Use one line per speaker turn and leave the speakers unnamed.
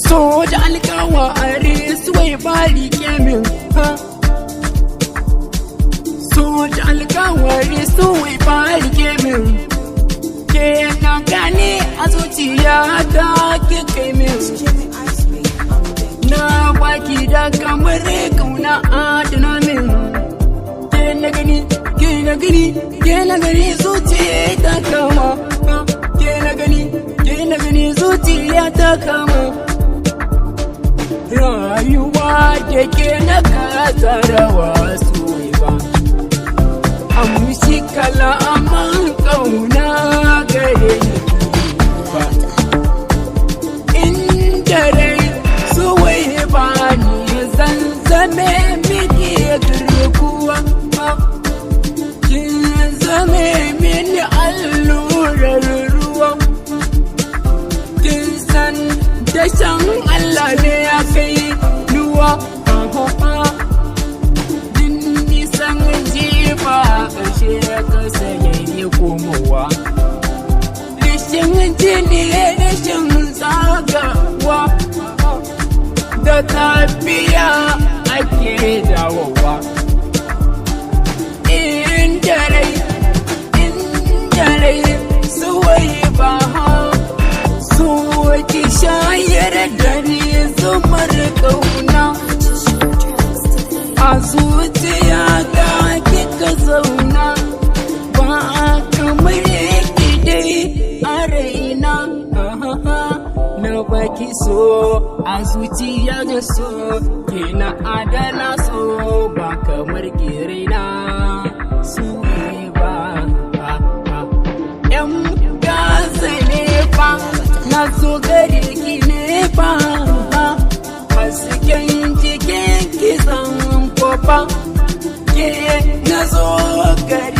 So da alkawa a suwai bari kemin ha. So da alkawari suwai bari kemin. Ke na gane a zuciya ta ke kai min. Na baki da kamar kauna adana min. Ke na gani, ke na gani, ke na gani zuciya ta kama. Ke na gani, ke na gani zuciya ta kama. Rayuwa da ke na kasa rawa ba. Amshi kalaman kauna gare ni ba. Inda rai suwai ba ni zan zame miki garkuwa. Kin zame mini allurar ruwa. Kin san dashen Allah ne ya kai nuwa. Din nisan jifa ƙarshe kasa yayi komowa. Rashin jini rashin tsagawa da tafiya ake dawowa. Inda rai suwai ba so ki shayar da ni zumar kauna. A zuciya ta kika zauna ba kamar ki dai a raina. Na baki so a zuciya da so ke na adana so ba kamar ki raina su ba. Yan gasa ne fa na zo gare ki ne fa, hasken cikin ki zan kofa ke na zo gare.